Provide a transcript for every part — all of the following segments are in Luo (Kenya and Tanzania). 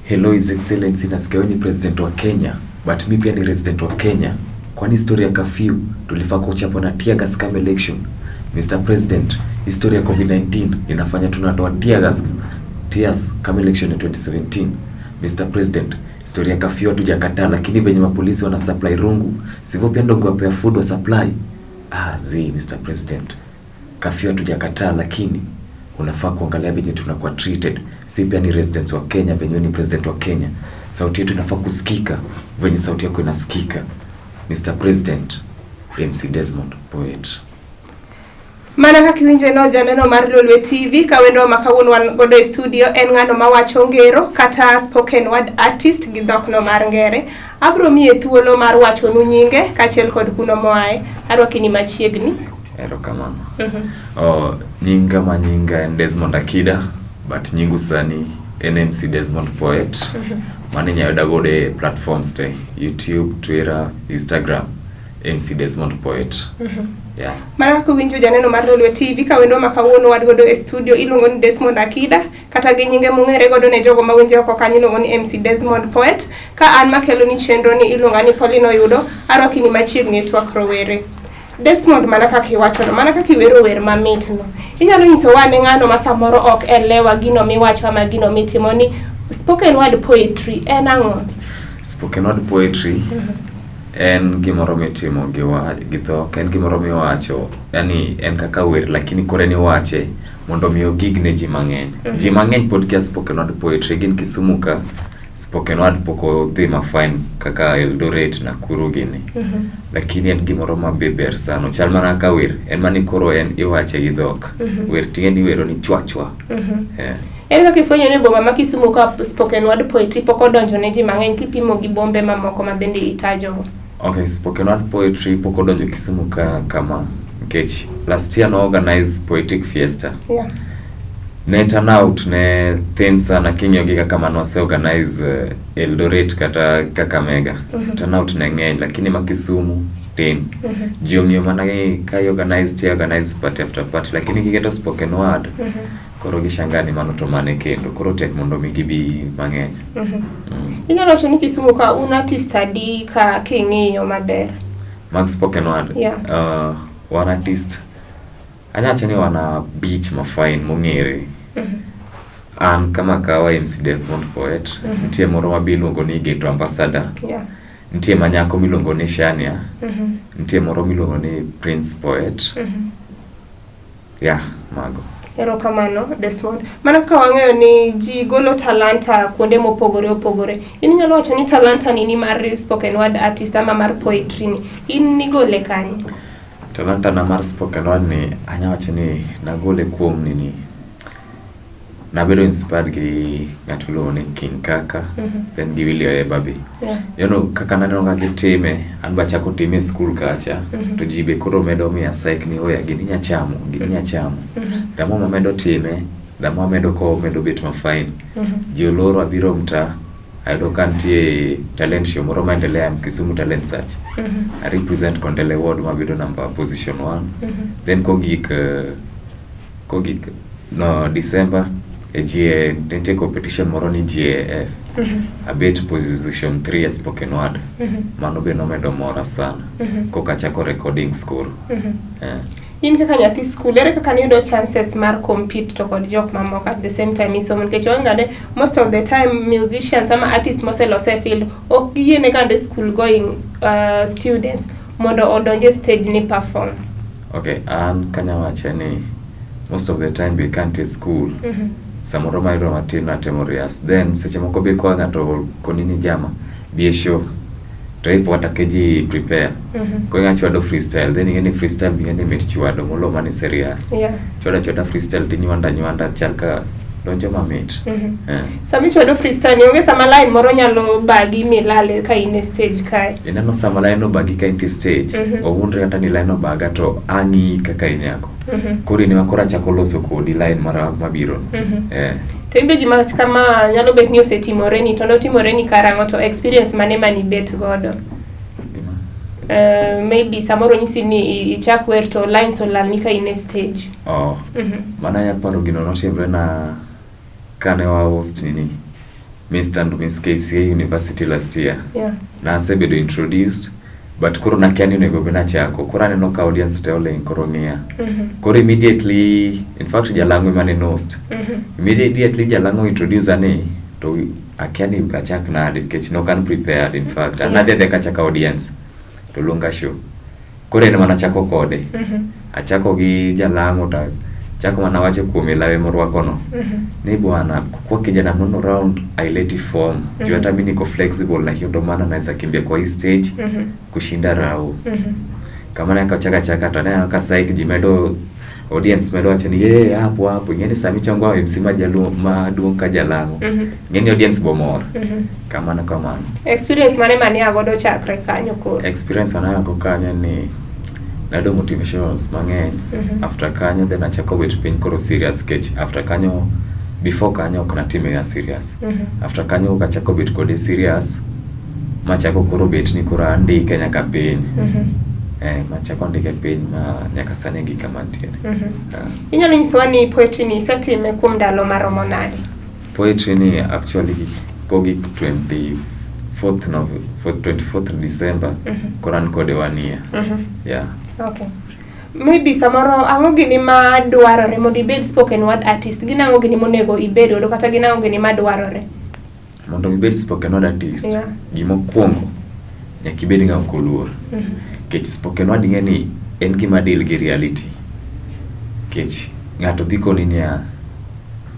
Hello, His Excellency, nasikia wewe ni president wa Kenya, but mi pia ni resident wa Kenya. Kwani story ya curfew tulifaa kuchapwa na tear gas kama election? Mr. President, history ya COVID-19 inafanya tunatoa tear gas tears kama election ya 2017. Mr. President, story ya curfew hatujakataa, lakini venye mapolisi wana supply rungu, sivyo pia ndogo wapea food wa supply. Ah, zi Mr. President, curfew hatujakataa, lakini unafaa kuangalia venye tunakuwa treated. Si pia ni residents wa Kenya, venye wewe ni president wa Kenya, sauti yetu inafaa kusikika venye sauti yako inasikika. Mr. President, MC Desmond Poet. Mana kaka iwinje no janeno mar Lolwe TV ka wendo ma kawuono wan godo e studio en ng'ano mawacho ngero kata spoken word artist gi dhok no mar ngere. Abro miye thuolo mar wachonu nyinge kaachiel kod kuno moaye. Arwaki ni machiegni. Erokamano. Oh, nyinga ma nyinga en Desmond Akida, but nyingu sani en MC Desmond Poet. Mano inyalo yuda godo e platforms te, YouTube, Twitter, Instagram, MC Desmond Poet. Yeah. Mana kaka uwinjo janeno mar Lolwe TV ka wendo ma kawuono wan godo e studio iluongo ni Desmond Akida kata gi nyinge mong'ere godo ne jogo mawinje oko kanyo iluongo ni MC Desmond Poet. Ka an makelo ni chenro ni iluonga ni Pauline Oyudo, arwaki ni machiegni e twak rowere. Desmond, mana kaka iwachono, mana kaka iwero wer mamit no, inyalo nyiso wa ne ng'ano ma samoro ok elewa gino miwacho ama gino mitimo ni spoken word poetry en ang'o? Spoken word poetry en gimoro mitimo gi wa, gi dhok, en gimoro miwacho, yani en kaka wer lakini koro en iwache mondo mi ogig ne ji mang'eny. Ji mang'eny pod kia spoken word poetry, gin Kisumu ka spoken word pok odhi ma fine kaka Eldoret, Nakuru gini. Lakini en gimoro ma be ber sana, ochal mana kaka wer, en mana ni koro en iwache gi dhok. Wer ting'e ni iwero ni chwa chwa. Yeah. Ere kaka ifwenyo ni boma ma Kisumu ka spoken word poetry pok odonjo ne ji mang'eny kipimo gi bombe mamoko ma bende itajogo? Okay, spoken word poetry pok odonjo Kisumu ka kama nikech last year no organize poetic fiesta. Ne turnout ne thin sana king'iyo gi kaka mane wase organize Eldoret kata Kakamega. Turnout ne ng'eny lakini ma Kisumu tin. Ji ong'iyo mana ni ka i organize ti organize party after party, lakini kiketo spoken word koro gishangaa ni mano to mane kendo koro tek mondo mi gibi mang'eny. Inyalo wacho ni Kisumu ka un artist adi ka king'iyo maber? Mag spoken word. Yeah. Wan artist anya wacho ni wan abich ma fine mong'ere. An kama kawa MC Desmond Poet, nitie moro ma be iluongo ni Geto Ambassador, nitie ma nyako miluongo ni Shania, nitie moro miluongo ni Prince Poet. Yeah, mago. Erokamano Desmond. Mana kaka wang'eyo ni ji golo talanta kuonde mopogore opogore. In inyalo wacho ni talanta ni ni mar spoken word artist ama mar poetry ni. In nigole kanye? Talanta na mar spoken word ni anya wacho ni nagole kuom nini nabedo inspired gi ng'at miluongo ni King Kaka, then gi Willy Oeba be. You know, kaka naneno ka gitime, an be achako time e school kacha, to ji be koro medo miya psych ni oya gini inya chamo, gini inya chamo. The more mamedo time, the more amedo ko medo bet ma fine. Ji oloro abiro mtaa, ayudo ka nitie talent show moro maendelea Kisumu Talent Search. I represent Kondele Ward mabedo number position 1. Then kogik no December e GA nitie competition moro ni GAF. Abet position 3 e spoken word. Mano be nomedo mora sana. Koka achako recordings koro. In kaka nyathi school, ere kaka niyudo chances mar compete to kod jok mamoko at the same time isomo? Nikech wang'e most of the time musicians ama artists moselose e field ok giyiene gande school going students mondo odonje stage ni perform. Okay, an kanya wache ni most of the time be kantie school samoro mayudo matin natemo rehearse, then seche moko be koa ng'ato koni ni jama bi e show to ipo kata ke ji prepare koro ing'a chwado freestyle, then ing'e ni freestyle be ing'e ni mit chwado molo mane ise rehearse. Chwado achwada freestyle tinywando anywanda chal ka donjo mamit. Sama ichwado freestyle ni onge sama line moro nyalo bagi milale ka in e stage kae? Ineno sama line obagi ka intie stage, owuondre kata ni line obaga to ang'i kaka inyako koro in ema koro achako loso kodi line mara mabiro. To in be gima kama nyalo bet ni osetimore ni to notimore ni karang'o to experience mane manibet godo? Gima? Maybe samoro nyisi ni ichak wer to lines olalni ka in e stage. Oh. Mano anya paro gino notimre na kane wa host nini Mr. and Miss KCA University last year. Yeah. Nasebedo introduced but koro nakia ni onego bed nachako. Koro aneno ka audience te oling' koro ng'iya. Koro immediately, in fact jalang'o ema ne host. Immediately jalang'o introduce ni to akia ni achak nade nikech nok an prepared in fact. An nadhi adhiya kachaka audience to luonga show. Koro en ema nachako kode. Achako gi jalang'o to achako mana wacho kuome lawe morwakono. Ni bwana, kwa kijana mnono round haileti form. Juu hata mimi niko flexible na hiyo ndo maana naweza kimbia kwa hii stage kushinda rao. Kamano kachaka chaka to aneno ka psych ji medo audience medo wacho ni eh hapo hapo ing'eni sami chongo MC ma jaluo maduong' ka jalang'o. Ing'eni audience bo mor. Kamano kamano. Experience mane mane ia godo chakre kanyo koro? Experience manayago kanyo ni nayudo motivations mang'eny. After kanyo then achako bet piny koro serious nikech after kanyo before kanyo ok natime ga serious. After kanyo kachako bet kode serious machako koro bet ni koro andike nyaka piny. Eh, machako ndike piny ma nyaka sani gi kama antiere. Inyalo nyisowa ni poetry ni isetime kuom ndalo maromo nade? Poetry ni actually kogik 24th Nov 24th December koro an kode one year. Yeah. Okay. Maybe samoro ang'o gini ma dwarore mondo ibed spoken word artist? Gin ang'o gini monego ibed godo kata gin ang'o gini madwarore? Mondo ibed spoken word artist, Yeah. gimokwongo nyaka ibed ng'ama ok oluor. Nikech spoken word ing'e ni en gima deal gi reality. Nikech ng'ato dhi koni niya,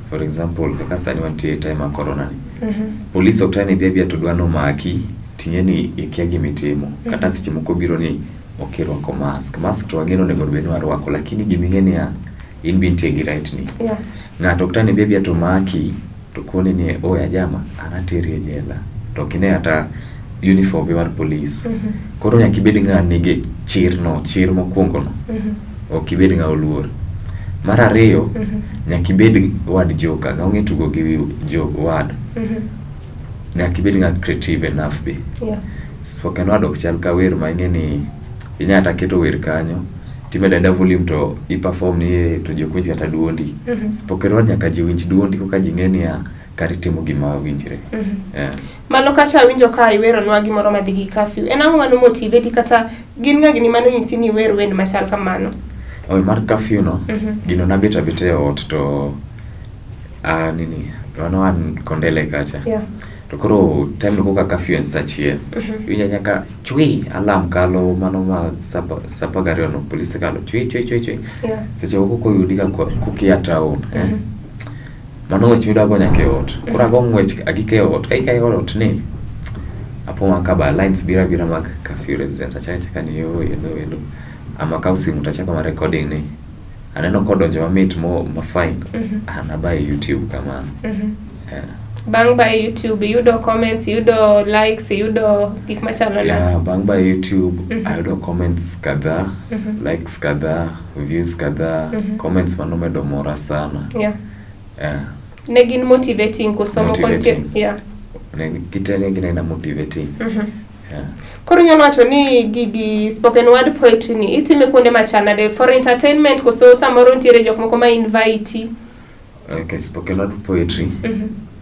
for example kaka sani wantie e time mar corona ni. Police ok tani bi abiya to dwa nomaki, ting'e ni ikia gimitimo. Kata seche moko biro ni ok irwako mask. Mask to wageno onego bed ni warwako, lakini giming'e niya, in be intie gi right ni. Yeah. Ng'ato ok tani bi abiya to maki, to koni ni oya jama, an ateri e jela. To ok ine kata uniform mar police. Koro nyaka ibed ng'a nigi chir no, chir mokwongo no. Ok ibed ng'a oluor. Mar ariyo, nyaka ibed word joker, ng'a ong'e tugo gi jo word. Nyaka ibed ng'a creative enough be. Yeah. Spoken word ok chal ka wer ma ing'e ni inya kata keto wer kanyo timedo ameda volume to i perform ni eh, to ji ok winj kata duondi. Spoken word nyaka ji winj duondi koka ji ng'e niya kar itimo gima winjre. Yeah. Malo kacha awinjo ka iweronwa gimoro madhi gi curfew. En ang'o mano motivate kata gin ng'a gini mano nyisi ni iwer wend machal kamano? Oi, mar curfew no, gino nabet abeta e ot to a nini, mano an Kondele kacha. Yeah. To koro time no koka curfew en saa achiel. Iwinjo nyaka chwi alarm kalo mano ma saa apar gariyo no polise kalo chwi chwi chwi chwi. Yeah. Seche moko koyudi ka kokia town. Eh? Mano ng'wech midwa go nyaka e ot. Koro ago ng'wech agik e ot. Kaika e ot ni apo ma ka ba lines biro abira mag curfew resident. Achako achaka ni yo elo elo. Ama akaw simu to achako ma recording ni. Aneno kodonjo mamit mo ma fine. An abaye YouTube kamano. Yeah. Bang' baye YouTube iyudo comments, iyudo likes, iyudo gik machalo nade? Yeah, bang' baye YouTube ayudo comments kadhaa, likes kadhaa, views kadhaa, comments manomedo mora sana. Yeah. Yeah. Ne gin motivating koso moko nitie? Motivating. Yeah. Ne gite gin aina motivating. Yeah. Koro inyalo wacho ni gigi spoken word poetry ni itime kuonde machal nade? For entertainment koso samoro nitiere jok moko ma invite? Okay, spoken word poetry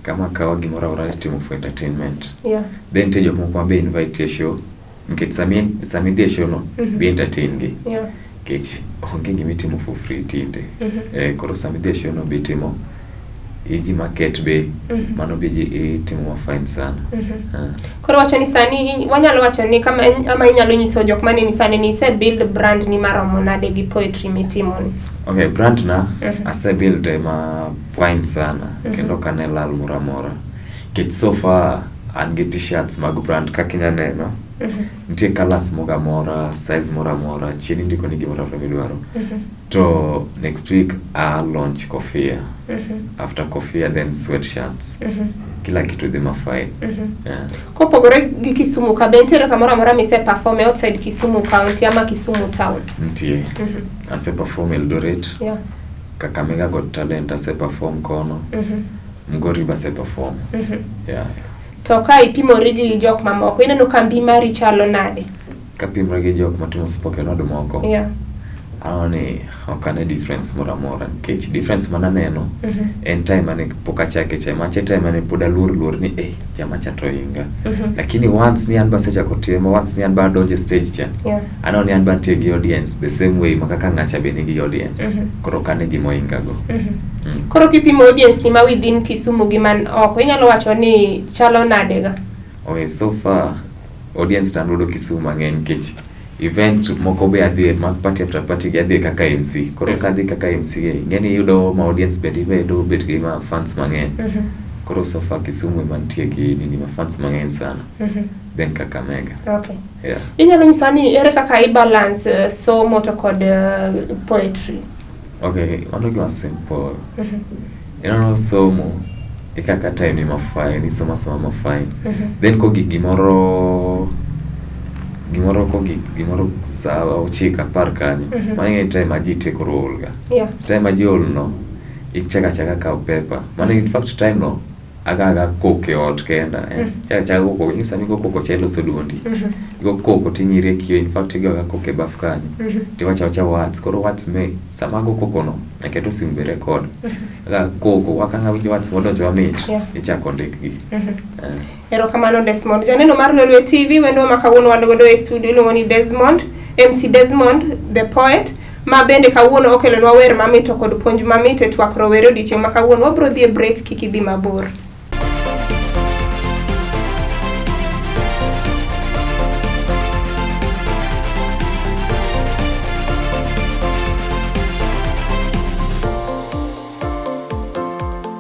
kama kawa gimoro amora itimo for entertainment. Yeah. Then nitie jok moko ma be invite e show nikech sami idhi e show no be entertain gi. Yeah. Nikech onge gima itimo for free tinde. Eh, koro sami idhi e show no be itimo iji market be mano be ji itimo ma fine sana. Ah. Koro wacho ni sani wanyalo wacho ni kama ama inyalo nyiso jok maneni sani ni ise build brand ni maromo nade gi poetry mitimo ni. Okay, brand na ase build ma fine sana kendo ok ane lal moro amora. Nikech so far an gi t-shirts mag brand kaka inya neno. Nitie colours moro amora, size moro amora, chien indiko ni gimoro amora midwaro. To next week a launch kofia. After kofia then sweatshirts. Kila kitu dhi ma fine. Yeah. Kopogore gi Kisumu ka be nitiere kamoro amora mise perform outside Kisumu county ama Kisumu town? Nitie. Ase perform Eldoret. Yeah. Kakamega Got Talent ase perform kono. Migori be ase perform. Yeah. To ka ipimori gi jok mamoko ineno ka mbi mari chalo nade? Kapimre gi jok matimo spoken word moko. Yeah. Aneno ni ok ane difference moro amora nikech difference mananeno en time mane pok achake cha macha e time mane pod aluor luor ni eh jamacha to inga. Lakini once ni an be asechako time, once ni an be adonjo e stage cha, aneno ni an be antie gi audience the same way ma kaka ng'acha be nigi audience. Koro ok ane gima oinga go. Koro kipimo audience ni ma within Kisumu gi man oko, inyalo wacho ni chalo nade ga? Okay, so far audience to an godo Kisumu mang'eny nikech event moko be adhiye ma party after party gi adhiye kaka MC. Koro kadhi kaka MC ing'e ni iyudo ma audience bende imedo bet gi ma fans mang'eny. Koro so far Kisumu ema nitie gi nini ma fans mang'eny sana. Then Kakamega. Yeah. Inyalo nyisa ni ere kaka i balance somo to kod poetry? Okay, mano gima simple. Ineno somo ikaka time ni ma fine, isomo asoma ma fine. Then kogik gimoro kogik gimoro saa 9 10 kanyo. Mano ing'e time ma ji te koro ol ga. Time ma ji ol no, ichako achaka kawo paper. Mano in fact time no aga aga koko e ot kenda. Chako achaka go koko, ing'e sama igo koko cha iloso duondi. Igo koko ting'iri e kio, in fact igo aga koko e baf kanyo. Tiwacho awacha words, koro words me sama ago koko no, aketo simu be record. Aga koko, wakang' awinjo words modonjo mamit, ichako ndikgi. Erokamano Desmond. Janeno mar Lolwe TV, wendwa ma kawuono wan godo e studio iluongo ni Desmond, MC Desmond the poet, ma bende kawuono okelonwa wer mamit to kod puonj mamit e twak rowere odiochieng' ma kawuono. Wabro dhi e break, kik idhi mabor.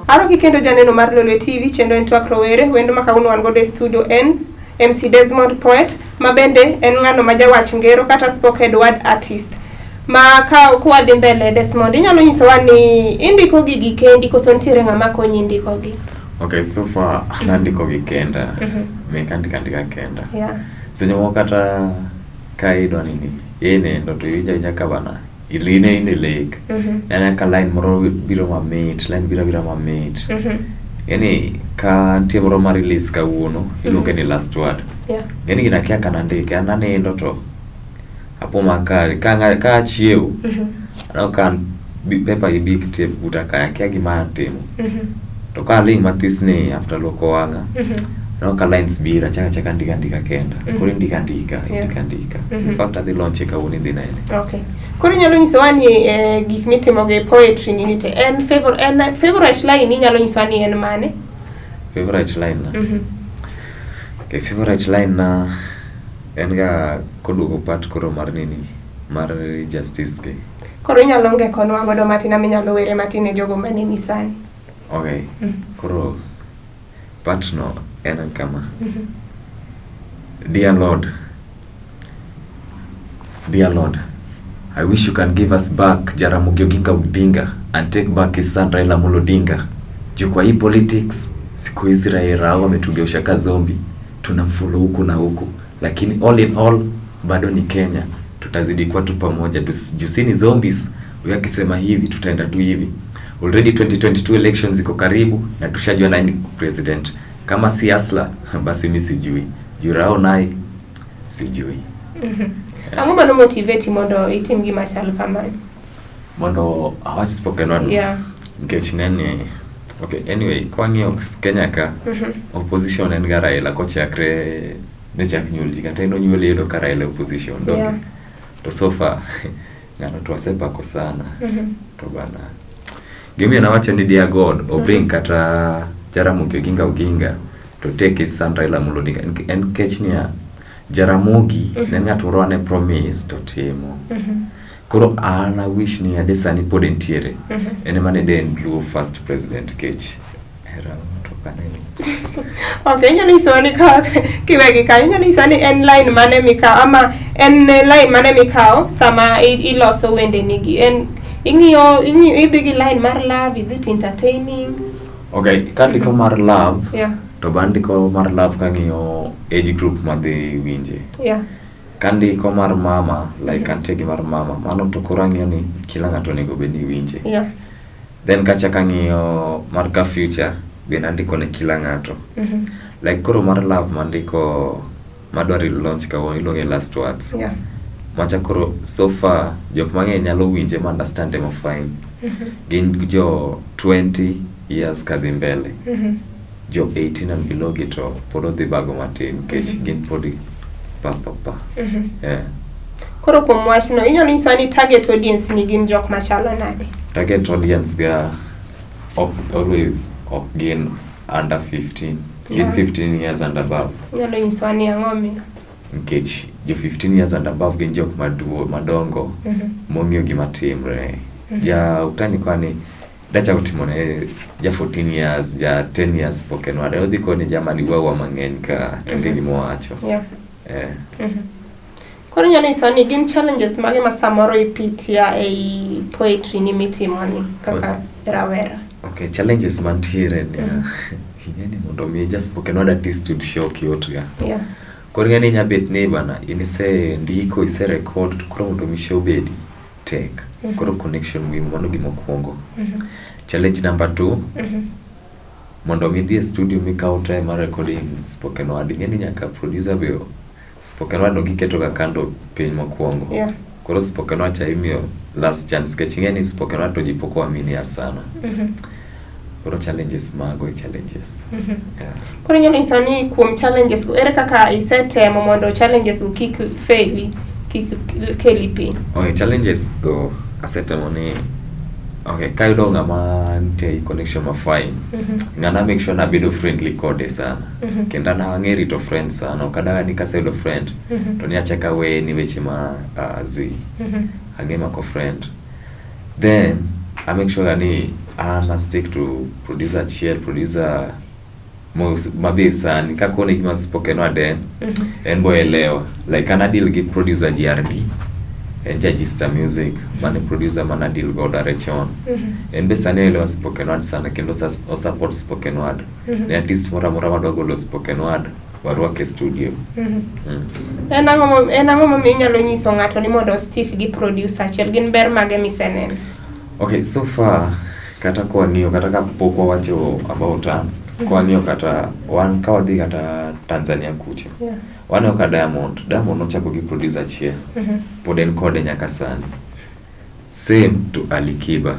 Aroki kendo janeno mar Lolwe TV, chenro en twak rowere, wendo ma kawuono wan godo e studio en MC Desmond Poet, ma bende en ng'ano ma jawach ngero kata spoken word artist. Ma ka kwadhi mbele Desmond, inyalo nyisowa ni indiko gigi kendi koso nitiere ng'ama konyi ndiko gi? Okay, so far an andiko gi kenda. Mek andiko andika kenda. Seche moko kata ka idwa nini, inindo to iwinjo awinja ka bana iline in e lake. Neno ka line moro biro mamit, line biro abira mamit. Yani ka nitie moro ma release kawuono, iluonge ni last word. Yani gina akia ka nandike, an anindo to apo ma ka ka achiew, aneno ka paper gi big tape buta kae, akia gima atimo. To ka aling' mathis ni after luoko wang'a, aneno ka lines biro, achako achaka andiko andika kenda. Koro indiko andika, indiko andika. In fact adhi launch e kawuono idhi nene. Okay. Koro inyalo nyisowa ni gik mitimo gi poetry ni ni te en favorite line inyalo nyisowa ni en mane? Favorite line na? Okay, favorite line na en ga koduogo part koro mar nini, mar justice gi. Koro inyalo ngekonwa godo matin ama inyalo were matin ne jogo maneni sani. Okay. Koro part no en kama. Dear Lord, Dear Lord, I wish you can give us back Jaramogi Oginga Odinga and take back his son Raila Amolo Odinga. Juu kwa hii politics, siku hizi Raila wametugeusha ka zombie. Tunamfollow huku na huku. Lakini all in all, bado ni Kenya. Tutazidi kuwa tu pamoja. Juu si ni zombies, huyu akisema hivi, tutaenda tu hivi. Already 2022 elections iko karibu na tushajua nani president. Kama si Hustler, basi mi sijui. Juu Rao naye sijui. Ang'o mano motivate mondo itim gima chal kamano? Mondo awach spoken word. Nikech nene, okay, anyway, kwang'iyo Kenya ka, opposition en ga Raila kochakre ne chak nyuol ji, kata en onyuol iyudo ka Raila opposition, donge? To so far, ng'ano to wasepako sana. To bana, gimomiyo nawacho ni dear God, obring kata Jaramogi Oginga Oginga to take his son Raila Amolo Odinga. En nikech niya, Jaramogi ne ng'at moro mane promise to timo. Koro an a wish ni ade sani pod entiere. En ema ne de en Luo first president kech. Hera to kaneno. Okay, inyalo nyisowa ni ka kiwegi kanyo, inyalo nyisowa ni en line mane mikawo ama en line mane mikawo sama iloso wendeni gi. En ing'iyo idhi gi line mar love, is it entertaining? Okay, kandiko mar love, to bandiko mar love kang'iyo age group madhi winje. Kandiko mar mama, like antie gi mar mama, mano to koro ang'iyo ni kila ng'ato onego bed ni winje. Then kachako ang'iyo mar ka future, bende andiko ne kila ng'ato. Like koro mar love mandiko madwaro launch kawuono iluonge last words. Macha koro so far jok mang'eny nyalo winje ma understand ma fine. Gin jo 20 years kadhi mbele. Jo 18 and below gi to pod odhi bago matin nikech gin pod pa pa pa. Yeah. Koro kuom wachno, inyalo nyisowa ni target audience ni gin jok machalo nade? Target audience ga ok always ok gin under 15. Gin 15 years and above. Inyalo nyisowa ni ang'o omiyo? Nikech jo 15 years and above gin jok maduo madongo mong'eyo gima timre. Ja utani kwani dachako timo ne ja 14 years, ja 10 years spoken word. Odhi koni jamani wawa mang'eny ka to onge gima owacho. Eh. Koro inyalo nyisowa ni gin challenges mage ma samoro ipitia ei poetry ni mitimo ni kaka rawera? Okay, challenges mantiere ni ing'e ni mondo mi ja spoken word artist yud show ok yot ga. Koro ing'e ni inya bet ni bana in ise ndiko, ise record to koro mondo mi show bedi tek. Koro connection muhimu, mano gima okuongo. Challenge number 2, mondo mi idhi e studio mikaw time mar recording spoken word, ing'e ni nyaka producer be spoken word no giketo ga kando piny mokwongo. Koro spoken word cha imiyo last chance nikech ing'e ni spoken word to ji pok oaminia sana. Koro challenges mago e challenges. Yeah. Koro inyalo nyisowa ni kuom challenges go, ere kaka isetemo mondo challenges go kik faili, kik keli piny? Okay, challenges go asetemo ni okay, kayudo ng'ama nitie gi connection ma fine, ng'ana make sure nabedo friendly kode sana. Kendo an ang'e rito friends sana, ok adaga ni kaseyudo friend to ni achako aweye ni weche ma zi. Ang'e mako friend. Then I make sure ni an a stick to producer achiel, producer mabe sani kakone gima spoken word en, en bo elewa. Like an adeal gi producer GRD, en ja Gista Music, mane producer mana deal godo are chon. En be sani oelewa spoken word sana kendo o support spoken word. Ne artist moro amora madwa golo spoken word, warwake e studio. En ang'o momiyo inyalo nyiso ng'ato ni mondo stick gi producer achiel? Gin ber mage miseneno? Okay, so far kata kwang'iyo kata ka pok wawacho about an, kwang'iyo kata wan ka wadhi kata Tanzania kucho. Waneno ka Diamond nochako gi producer achiel. Pod en kode nyaka sani. Same to Ali Kiba.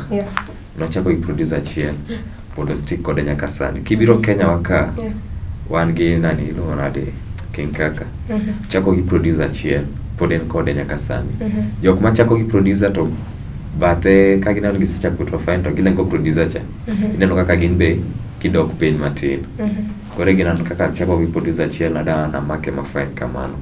Nochako gi producer achiel. Pod ostick kode nyaka sani. Kibiro Kenya wa ka, wan gi nani iluongo nade King Kaka. Chako gi producer achiel. Pod en kode nyaka sani. Jok machako gi producer to bathe ka gineno ni gisechako to fine to gilengo producer cha. Ineno kaka gin be gidok piny matin. Koro gineno kaka chako gi producer achiel nada namake ma fine kamano.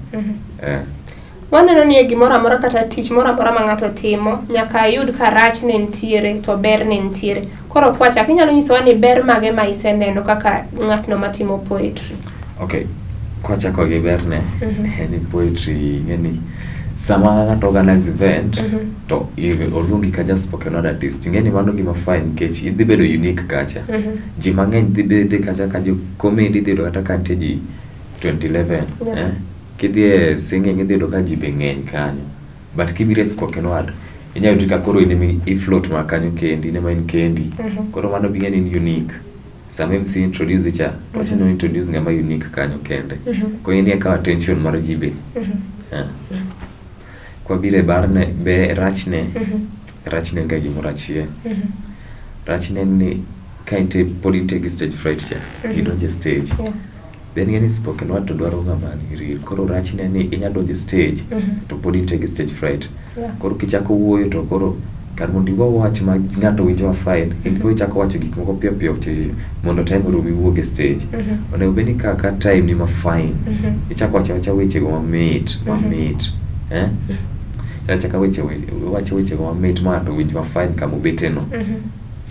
Waneno ni e gimoro amora kata tich moro amora ma ng'ato timo, nyaka yud ka rach ne nitiere to ber ne nitiere. Koro kwachak, inyalo nyisowa ni ber mage ma iseneno kaka ng'atno matimo poetry? Okay, kwachako gi berne, en ni poetry ing'e ni sama ng'ato organize event to oluongi ka ja spoken word artist, ing'e ni mano gima fine nikech idhi bedo unique kacha. Ji mang'eny dhi kacha ka jo comedy idhi yudo kata ka nitie ji 2011. Kidhi e singing idhi yudo ka ji be ng'eny kanyo. But kibiro e spoken word, inyalo yudo ka koro in ema i float ma kanyo kendi, in ema in kendi. Koro mano be ing'e ni in unique. Sama MC introduce cha, to wacho ni introduce ng'ama unique kanyo kende. Koro in ikawo attention mar ji be. Kwabiro e barne, be rachne, rachne en ga gimoro achiel. Rachne en ni ka intie pod intie gi stage fright cha, idonjo e stage. Then ing'e ni spoken word to dwaro ng'ama ni real. Koro rachne ni inya donjo e stage to pod intie gi stage fright. Koro kichako wuoyo to koro kar mondo iwuo wach ma ng'ato winjo ma fine, in koro ichako wacho gik moko piyo piyo mondo time orum iwuog e stage. Onego bed ni ka time ni ma fine, ichako wacho awacha wechego mamit, mamit. Chaka wacho wechego mamit ma ng'ato winj ma fine kama obeteno.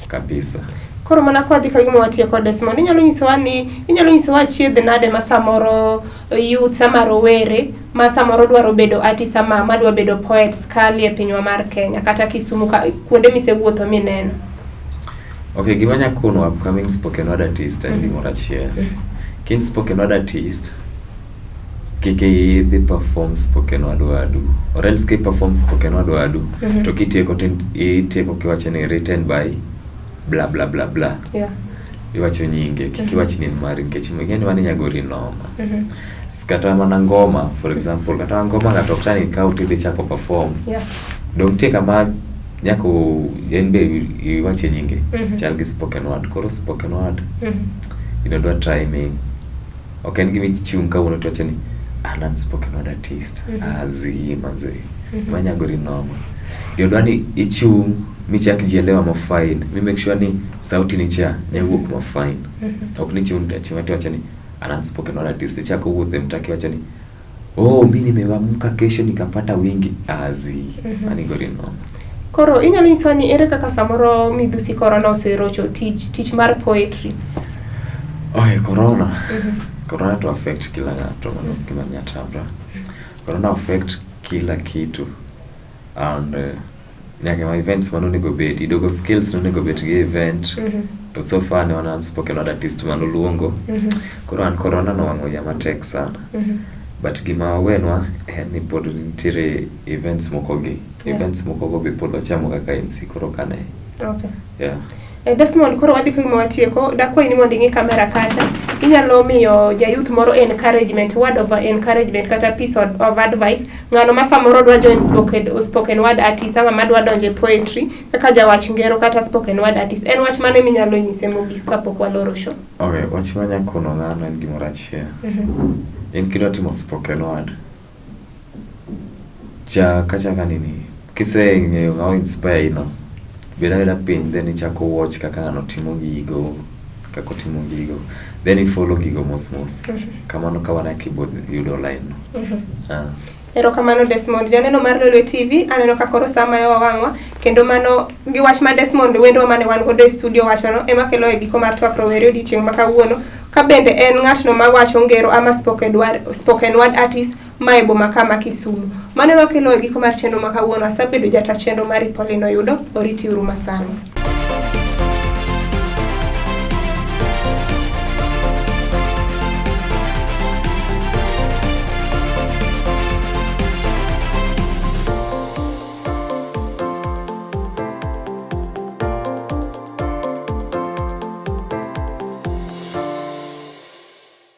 Kabisa. Koro mana kwa dhi ka gima watieko Desmond, inyalo nyisowa ni inyalo nyisowa achiedh nade ma samoro youths ama rowere ma samoro dwaro bedo artist ama madwa bedo poets kali e pinywa mar Kenya kata Kisumu ka kuonde misewuotho mineno. Okay, gima anya kono upcoming spoken word artist en gimoro achiel. Kin spoken word artist, kik idhi perform spoken word wadu. Or else ki perform spoken word wadu, to kitieko to itieko kiwacho ni written by blah blah blah blah. Iwacho nyinge, kik iwach ni en mari nikech ing'e ni mano inyagori noma. Kata mana ngoma, for example, kata ngoma ng'ato ok tang' ikaw tidhi chako perform. Dong' nitie kama nyaka en be iwache nyinge. Chal gi spoken word. Koro spoken word, dwa timing. Ok en gima ichung' kawuono tiwacho ni an an spoken word artist. Azi manze. Manyagori noma. Gino dwa ni ichung' michak jielewa ma fine. Mi make sure ni sauti ni cha nyawuok ma fine. Ok ni ichung' achung'a tiwacho ni an an spoken word artist. Ichako wuotho e mtaa kiwacho ni oh, mi nimeamka kesho nikapata wingi. Azi. Mano igori noma. Koro inyalo nyisowa ni ere kaka samoro midhusi korona oserocho tich mar poetry? Oe, corona. Corona to affect kila ng'ato, mano gima nyatamra. Corona affect kila kitu. And nyaka ma events manonego bedi, dogo skills nonego bed gi event. To so far ne wan an spoken word artist manoluongo. Koro an corona nowang'o iya matek sana. But gima wawenwa en ni pod nitiere events moko gi. Events moko go be pod wachamo kaka MC koro kane. Yeah. Desmond, koro wadhi kagima watieko, dakwayi ni mondo ing'i kamera kacha. Inyalo miyo jayouth moro encouragement, word of encouragement kata piece of advice. Ng'ano ma samoro dwa join spoken word artist ama madwa donjo e poetry kaka jawach ngero kata spoken word artist. En wach mane minyalo nyise mogik kapok waloro show? Okay, wach manya kono ng'ano en gimoro achiel. In kidwa timo spoken word, chak achaka nini, kiseng'eyo ng'ama inspire no, bed abeda piny then ichako watch kaka ng'ano timo gigo, kaka otimo gigo, then i follow gigo mos mos. Kamano kamano kibo yudo line no. Ah. Erokamano Desmond. Janeno mar Lolwe TV, aneno ka koro saa mayowa wang'wa, kendo mano gi wach ma Desmond wendwa mane wan godo e studio wachono ema kelo e giko mar twak rowere odiochieng' ma kawuono. Ka bende en ng'atno mawacho ngero ama spoken word artist ma e boma ka ma Kisumu. Mano ema kelo e giko mar chenro ma kawuono. Asebedo jata chenro mari Pauline Oyudo, oriti uru masani.